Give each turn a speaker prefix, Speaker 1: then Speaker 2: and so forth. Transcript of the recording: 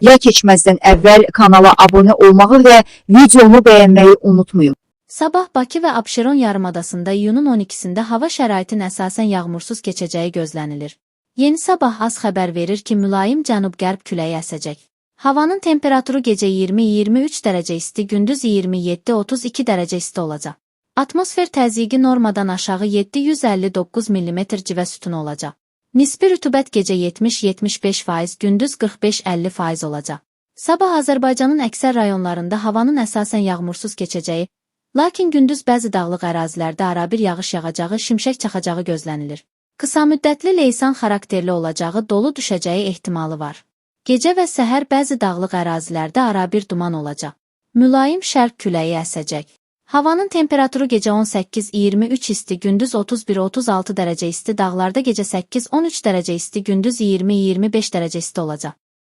Speaker 1: Ya keçməzdən əvvəl kanala abunə olmağı və videomu bəyənməyi unutmayın.
Speaker 2: Sabah Bakı və Abşeron yarımadasında iyunun 12-sində hava şəraitinin əsasən yağmursuz keçəcəyi gözlənilir. Yeni Sabah az xəbər verir ki, mülayim cənub-qərb küləyi əsəcək. Havanın temperaturu gecə 20-23 dərəcə isti, gündüz 27-32 dərəcə isti olacaq. Atmosfer təzyiqi normadan aşağı 759 mm civə sütunu olacaq. Nisbi rütubət gecə 70-75%, gündüz 45-50% olacaq. Sabah Azərbaycanın əksər rayonlarında havanın əsasən yağmursuz keçəcəyi, lakin gündüz bəzi dağlıq ərazilərdə arabir yağış yağacağı, şimşək çaxacağı gözlənilir. Qısamüddətli leysan xarakterli olacağı, dolu düşəcəyi ehtimalı var. Gecə və səhər bəzi dağlıq ərazilərdə arabir duman olacaq. Mülayim şərq küləyi əsəcək. Havanın temperaturu gecə 18-23 isti, gündüz 31-36 dərəcə isti, dağlarda gecə 8-13 dərəcə isti, gündüz 20-25 dərəcə isti olacaq.